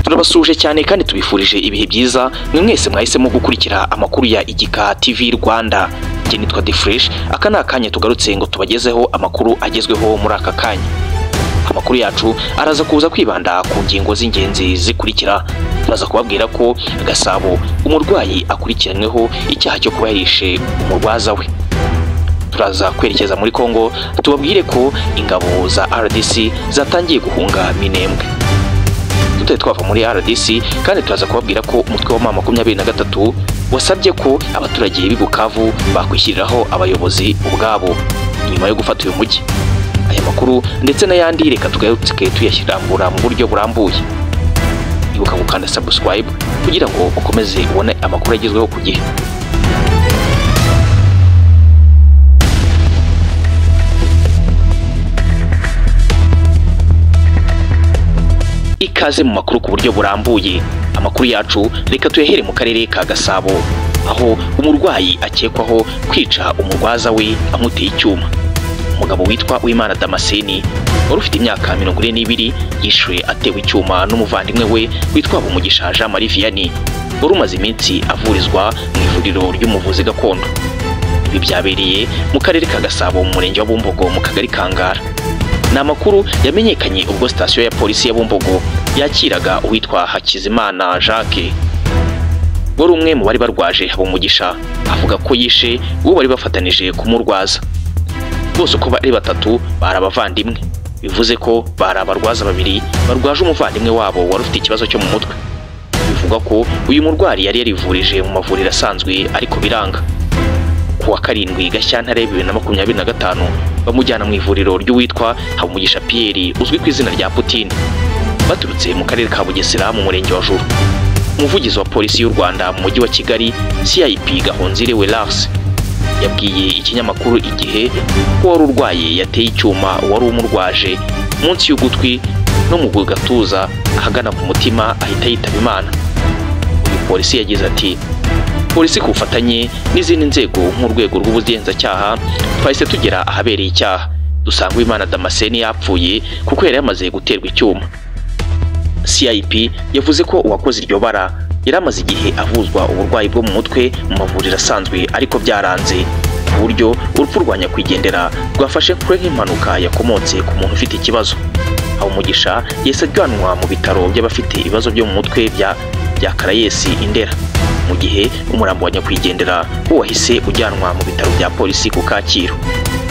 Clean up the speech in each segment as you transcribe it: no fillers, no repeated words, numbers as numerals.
Turabasuje cyane kandi tubifurije ibihe byiza mwe mwese mwahisemo gukurikira amakuru ya Igika TV Rwanda. Njye nitwa The Fresh, aka ni akanya tugarutse ngo tubagezeho amakuru agezweho muri aka kanya. Amakuru yacu araza kuza kwibanda ku ngingo z'ingenzi zikurikira. Turaza kubabwira ko Gasabo umurwayi akurikiranyweho icyaha cyo kuba yarishe umurwaza we. Turaza kwerekeza muri Kongo tubabwire ko ingabo za RDC zatangiye guhunga Minembwe. Tutari twava muri RDC kandi turaza kubabwira ko umutwe wa M23 wasabye ko abaturage b'i Bukavu bakwishyiriraho abayobozi ubwabo nyuma yo gufata uyu mujyi. Aya makuru ndetse n'ayandi reka tugaruke tuyashyirambura mu buryo burambuye. Ibuka gukanda subscribe kugira ngo ukomeze ubone amakuru agezweho ku gihe. Ikaze mu makuru ku buryo burambuye. Amakuru yacu reka tuyahere mu karere ka Gasabo, aho umurwayi akekwaho kwica umurwaza we amuteye icyuma. Umugabo witwa Uwimana Damascene wari ufite imyaka 42 yishwe atewe icyuma n'umuvandimwe we witwa Bumugisha Jean Marie Vianney wari umaze iminsi avurizwa mu ivuriro ry'umuvuzi gakondo. Ibi byabereye mu karere ka Gasabo mu murenge wa Bumbogo mu kagari ka Ngara. Ni amakuru yamenyekanye ubwo sitasiyo ya polisi ya Bumbogo yakiraga uwitwa Hakizimana Jacques wari umwe mu bari barwaje Habumugisha, avuga ko yishe uwo bari bafatanije kumurwaza. Bose uko bari batatu bari abavandimwe, bivuze ko bari abarwaza babiri barwaje umuvandimwe wabo wari ufite ikibazo cyo mu mutwe. Bivugwa ko uyu murwayi yari yarivurije mu mavuriro asanzwe ariko biranga. Ku wa 7 Gashyantare 2025 bamujyana mu ivuriro ry'uwitwa Habumugisha Pierre uzwi ku izina rya Putin, baturutse mu karere ka Bugesera mu murenge wa Juru. Umuvugizi wa polisi y'u Rwanda mu mujyi wa Kigali CIP Gahonzire Welars yabwiye ikinyamakuru Igihe ko wari urwaye yateye icyuma wari umurwaje munsi y'ugutwi no mu gatuza ahagana ku mutima ahita yitaba Imana. Uyu polisi yagize ati: "Polisi ku bufatanye n'izindi nzego nk'urwego rw'ubugenzacyaha twahise tugera ahabereye icyaha dusanga Uwimana Damascene yapfuye kuko yari yamaze guterwa icyuma." CIP yavuze ko uwakoze iryo bara yari amaze igihe avuzwa uburwayi bwo mu mutwe mu mavuriro asanzwe ariko byaranze, ku buryo urupfu rwa nyakwigendera rwafashe kure nk'impanuka yakomotse ku muntu ufite ikibazo. Habumugisha yahise ajyanwa mu bitaro by'abafite ibibazo byo mu mutwe bya Karayesi i Ndera, mu gihe umurambo wa nyakwigendera wo wahise ujyanwa mu bitaro bya polisi ku Kacyiru.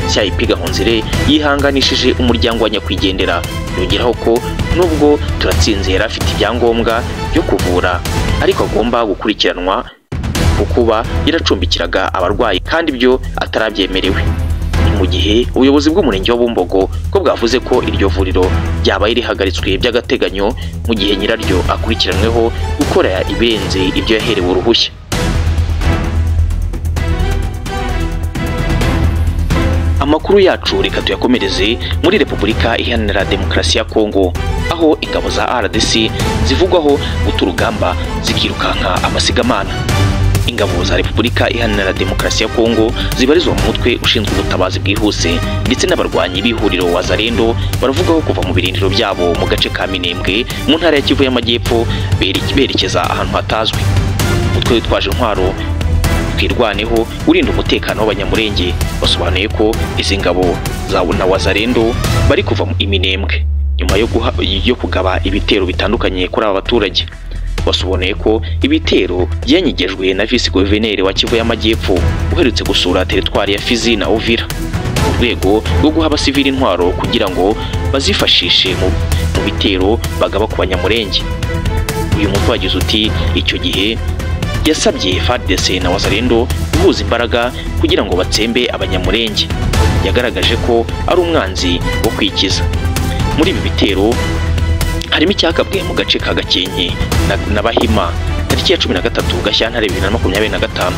CIP Gahonzire yihanganishije umuryango wa nyakwigendera, yongeraho ko nubwo Turatsinze yari afite ibyangombwa byo kuvura ariko agomba gukurikiranwa ku kuba yaracumbikiraga abarwayi kandi ibyo atarabyemerewe. Ni mu gihe ubuyobozi bw'umurenge wa Bumbogo ko bwavuze ko iryo vuriro ryabaye rihagaritswe by'agateganyo mu gihe nyiraryo akurikiranweho gukora ibirenze ibyo yaherewe uruhushya. Amakuru yacu reka tuyakomereze muri Repubulika Iharanira Demokarasi ya Kongo, aho ingabo za RDC zivugwaho guta urugamba zikirukanka amasigamana. Ingabo za Repubulika Iharanira Demokarasi ya Kongo zibarizwa mu mutwe ushinzwe ubutabazi bwihuse ndetse n'abarwanyi b'ihuriro Wazalendo baravugaho kuva mu birindiro byabo mu gace ka Minembwe mu ntara ya Kivu y'Amajyepfo berekeza ahantu hatazwi. Umutwe witwaje intwaro Twirwaneho urinda umutekano w'abanyamurenge basobanuye ko izi ngabo za na Wazalendo bari kuva mu Minembwe nyuma yo kugaba ibitero bitandukanye kuri aba baturage. Basobanuye ko ibitero byanyigejwe na vice guverineri wa Kivu y'Amajyepfo uherutse gusura teritwari ya Fizi na Uvira mu rwego rwo guha abasivili intwaro kugira ngo bazifashishe mu bitero bagaba ku banyamurenge. Uyu mutwe wagize uti: "Icyo gihe yasabye FARDC na Wazalendo guhuza imbaraga kugira ngo batsembe abanyamurenge. Yagaragaje ko ari umwanzi wo kwikiza." Muri ibi bitero harimo icyakabwe mu gace ka Gakenke na Bahima tariki ya 13 Gashyantare 2025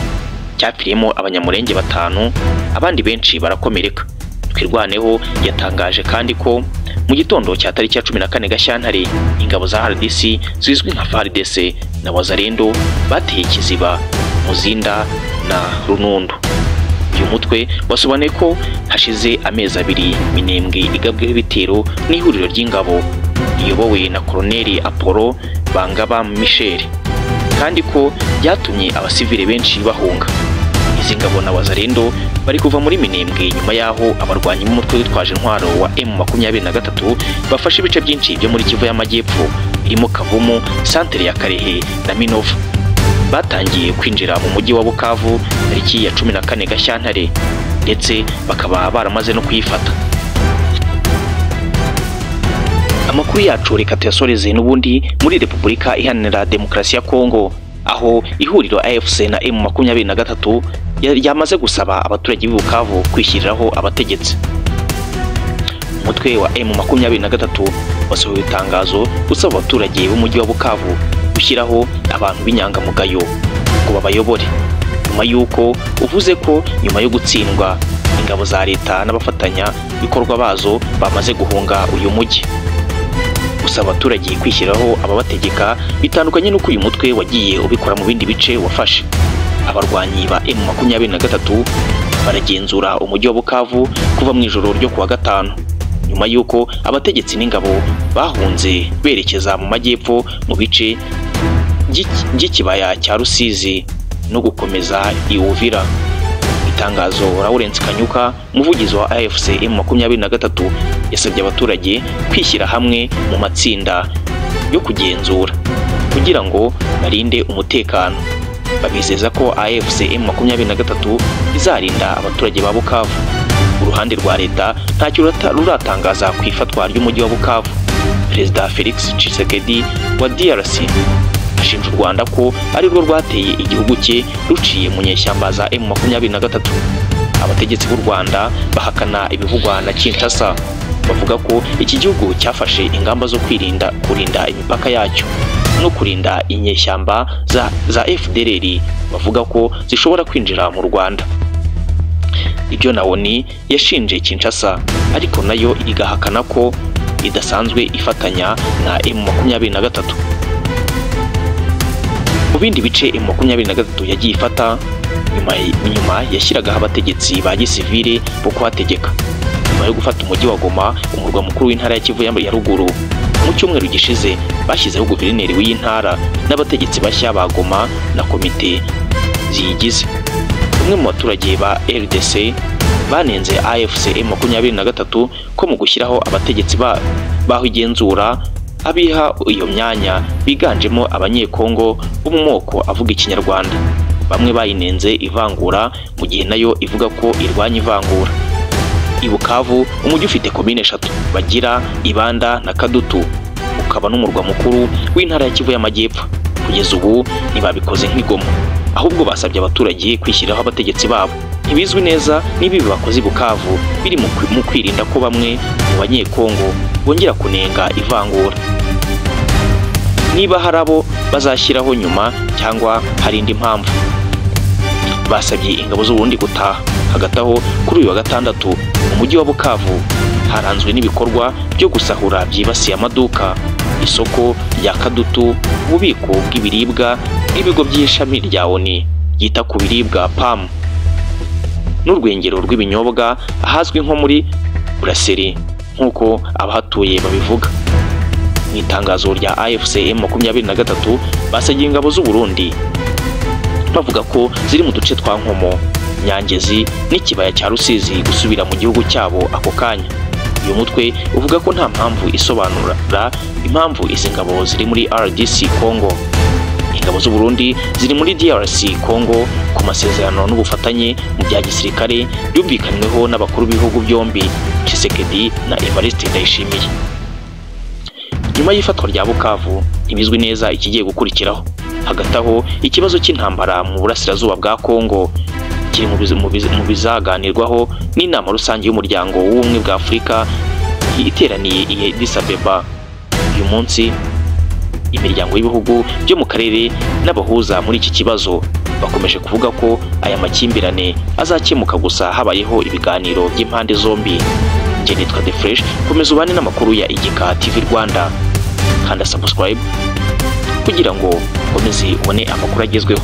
cyapfiriyemo abanyamurenge 5 abandi benshi barakomereka. Twirwaneho yatangaje kandi ko mu gitondo cya tariki ya 14 Gashyantare ingabo za RDC zizwi nka FARDC na Wazalendo bateye Kiziba, Muzinda na Runondo. Uyu mutwe wasobanuye ko hashize amezi abiri Minembwe igabweho ibitero n'ihuriro ry'ingabo riyobowe na Koloneli Apollo Bangaba Michel, kandi ko byatumye abasivile benshi bahunga. Izi ngabo na Wazalendo bari kuva muri Minembwe nyuma y'aho abarwanyi b'umutwe witwaje intwaro wa M23 bafashe ibice byinshi byo muri Kivu y'Amajyepfo birimo Kavumu, santere ya Karehe na Minova. Batangiye kwinjira mu mujyi wa Bukavu tariki ya 14 Gashyantare, ndetse bakaba baramaze no kuyifata. Amakuru yacu reka tuyasoreze n'ubundi muri Repubulika Iharanira Demokarasi ya Kongo, aho ihuriro AFC na M23 ryamaze gusaba abaturage b'i Bukavu kwishyiriraho abategetsi. Umutwe wa M23 wasohoye itangazo usaba abaturage b'umujyi wa Bukavu gushyiraho abantu b'inyangamugayo ngo babayobore, nyuma y'uko uvuze ko nyuma yo gutsindwa ingabo za leta n'abafatanya bikorwa bazo bamaze guhunga uyu mujyi. Gusaba abaturage kwishyiraho ababategeka bitandukanye n'uko uyu mutwe wagiye ubikora mu bindi bice wafashe. Abarwanyi ba M23 baragenzura umujyi wa Bukavu kuva mu ijoro ryo kuwa gatanu, nyuma y'uko abategetsi n'ingabo bahunze berekeza mu majyepfo mu bice by'ikibaya cya Rusizi no gukomeza i Uvira. Itangazo Lawrence Kanyuka, umuvugizi wa AFC M23, yasabye abaturage kwishyira hamwe mu matsinda yo kugenzura kugira ngo barinde umutekano. Babizeza ko AFC M23 izarinda abaturage ba Bukavu. Uruhande rwa leta ntacyo ruratangaza ku ifatwa ry'umujyi wa Bukavu. Perezida Felix Tshisekedi wa DRC ashinja u Rwanda ko ari rwo rwateye igihugu cye ruciye mu nyeshyamba za M23. Abategetsi b'u Rwanda bahakana ibivugwa na Kinshasa, bavuga ko iki gihugu cyafashe ingamba zo kwirinda kurinda imipaka yacyo no kurinda inyeshyamba za FDLR bavuga ko zishobora kwinjira mu Rwanda. Ibyo na ONU yashinje Kinshasa, ariko nayo igahakana ko idasanzwe ifatanya na M23. Mu bindi bice M23 yagiye ifata nyuma yashyiragaho abategetsi ba gisivile bo kuhategeka. Nyuma yo gufata umujyi wa Goma, umurwa mukuru w'intara ya Kivu ya ruguru, mu cyumweru gishize bashyizeho guverineri w'iyi ntara n'abategetsi bashya ba Goma na komite ziyigize. Bamwe mu baturage ba RDC banenze AFC M23 ko mu gushyiraho abategetsi baho igenzura abiha iyo myanya biganjemo abanyekongo bo mu moko avuga ikinyarwanda. Bamwe bayinenze ivangura, mu gihe nayo ivuga ko irwanya ivangura. I Bukavu, umujyi ufite komine 3 Bagira, Ibanda na Kadutu, ukaba n'umurwa mukuru w'intara ya Kivu y'Amajyepfo. Kugeza ubu ntibabikoze nk'igoma, ahubwo basabye abaturage kwishyiraho abategetsi babo. Ntibizwi neza niba ibi bakoze i Bukavu biri mu kwirinda ko bamwe mu banyekongo bongera kunenga ivangura, niba hari abo bazashyiraho nyuma cyangwa hari indi mpamvu. Basabye ingabo z'u Burundi gutaha. Hagati aho, kuri uyu wa gatandatu mu mujyi wa Bukavu haranzwe n'ibikorwa byo gusahura byibasiye amaduka, isoko rya Kadutu, ububiko bw'ibiribwa n'ibigo by'ishami rya ONU ryita ku biribwa PAM, n'urwengero rw'ibinyobwa ahazwi nko muri Brasserie nk'uko abahatuye babivuga. Mu itangazo rya AFC M23 basabye ingabo z'u Burundi bavuga ko ziri mu duce twa Nkomo, Nyangezi n'ikibaya cya Rusizi gusubira mu gihugu cyabo ako kanya. Uyu mutwe uvuga ko nta mpamvu isobanura impamvu izi ngabo ziri muri RDC Congo. Ingabo z'u Burundi ziri muri DRC Congo ku masezerano n'ubufatanye mu bya gisirikare byumvikanyweho n'abakuru b'ibihugu byombi Tshisekedi na Evariste Ndayishimiye. Nyuma y'ifatwa rya Bukavu ntibizwi neza ikigiye gukurikiraho. Hagati aho, ikibazo cy'intambara mu burasirazuba bwa Congo kiri mu bizaganirwaho n'inama rusange y'umuryango w'ubumwe bwa Afurika iteraniye i Addis Abeba uyu munsi. Imiryango y'ibihugu byo mu karere n'abahuza muri iki kibazo bakomeje kuvuga ko aya makimbirane azakemuka gusa habayeho ibiganiro by'impande zombi. Njye nitwa The Fresh, komeza ubane n'amakuru ya Igika TV Rwanda, kanda subscribe kugira ngo ukomeze ubone amakuru agezweho.